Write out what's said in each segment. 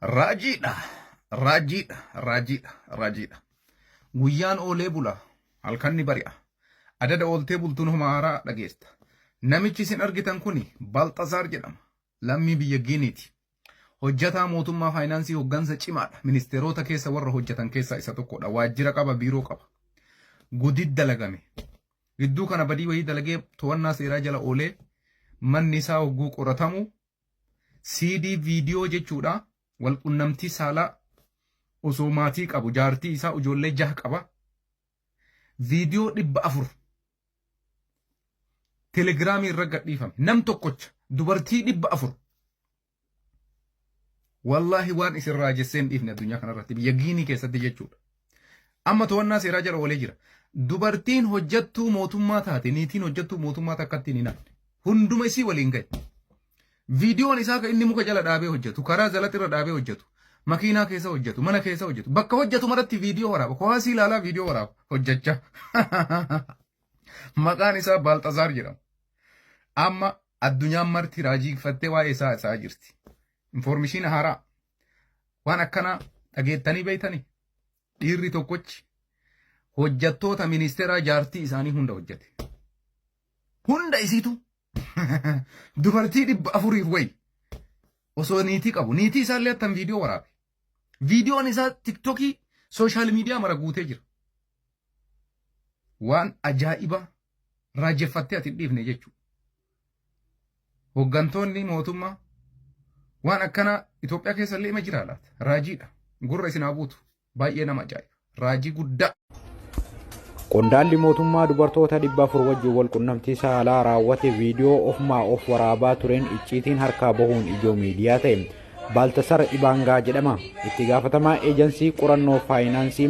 Raajiidha. Raajiidha. Raajiidha. Raajiidha. Guyyaan oolee bula. Halkan ni bari'a. Adada ooltee bultuun homa haaraa dhageessa. Namichi isin argitan kuni Balxasaar jedhama. Lammii biyya Giiniiti. Hojjataa mootummaa faayinaansii hoggansa cimaadha. Ministeerota keessa warra hojjetan keessaa isa tokkodha. Waajjira qaba, biiroo qaba. Gudid dalagame. Gidduu kana badii wayii dalagee to'annaa seeraa jala oolee manni isaa hogguu qoratamu CD viidiyoo jechuudha. Walqunnamtii saalaa osoo maatii qabu, jaartii isaa, ijoollee jaha qaba. Viidiyoo 400 telegiraamii irra gadhiifame. Nam tokkocha dubartii 400. Wallaahi, waan isin raajessee hin dhiifne addunyaa kanarratti, biyya Giinii keessatti jechuudha. Amma to'annaa seeraa jala oolee jira. Dubartiin hojjettuu mootummaa taate, niitiin hojjettuu mootummaa takkatti hin hafne. Hunduma isii waliin gahe. Viidiyoon isaa kan inni muka jala dhaabee hojjetu, karaa zalatti irra dhaabee hojjetu, makiinaa keessa hojjetu, mana keessa hojjetu, bakka hojjetu maratti viidiyoo waraaba. Kowaasii ilaalaa viidiyoo waraaba hojjechaa. Maqaan isaa Baalxazaar jedhama. Amma addunyaan marti raajiifattee waa'ee isaa isaa jirti. Information haaraa. Waan akkanaa dhageettanii beeytanii? Dhiirri tokkochi hojjettoota ministeeraa jaartii isaanii hunda hojjete. Hunda isiitu dubartii 400f wayi osoo niitii qabu, niitii isaallee attan viidiyoo waraabe. Viidiyoon isaa TikTokii, social media mara guutee jira. Waan ajaa'iba raajeffattee ati hin dhiifne jechuudha. Hoggantoonni mootummaa waan akkanaa Itoophiyaa keessa illee ima jira laata? Raajiidha. Gurra isin haa buutu. Baay'ee nama ajaa'iba. Raajii guddaa. Qondaalli mootummaa dubartoota 400 wajjin wal qunnamtii saalaa raawwate viidiyoo ofumaa of waraabaa tureen icciitiin harkaa bahuun ijoo miidiyaa ta'e. Baaltasar Ibaangaa jedhama. Itti gaafatamaa eejansii qorannoo faayinaansii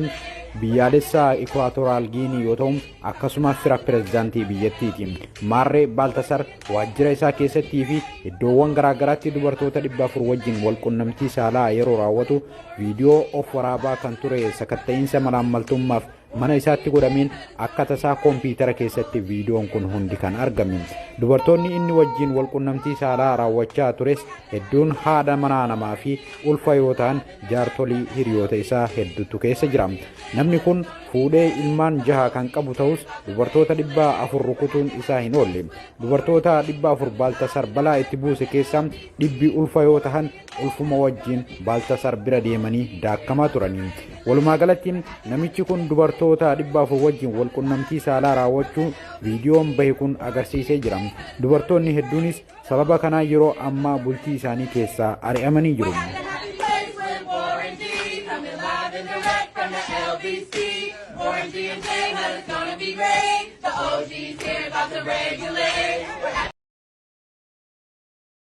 biyyaalessaa Ikwaatoraal Giinii yoo ta'u, akkasuma fira pirezidaantii biyyattiiti. Maarree, Baaltasar waajjira isaa keessattii fi iddoowwan garaagaraatti dubartoota 400 wajjin wal qunnamtii saalaa yeroo raawwatu viidiyoo of waraabaa kan ture sakatta'iinsa malaammaltummaaf mana isaatti godhameen akka tasaa kompiitara keessatti viidiyoon kun hundi kan argame. Dubartoonni inni wajjin wal qunnamtii saalaa raawwachaa tures hedduun haadha manaa namaa fi ulfa yoo ta'an, jaartolii hiriyoota isaa hedduutu keessa jira. Namni kun fuudhee ilmaan jaha kan qabu ta'us, dubartoota 400 rukutuun isaa hin oolle. Dubartoota 400 Baaltasar balaa itti buuse keessaa 100 ulfa yoo ta'an, ulfuma wajjin Baaltasar bira deemanii daakkamaa turanii. Walumaa galatti namichi kun dubartoota 400 wajjin wal qunnamtii saalaa raawwachuu viidiyoon bahe kun agarsiisee jira. Dubartoonni hedduunis sababa kanaa yeroo ammaa bultii isaanii keessaa ari'amanii jiru. Happy place with Warren G. Coming live and direct from the LBC. Warren G and J, it's gonna be great. The OG's here about to regulate.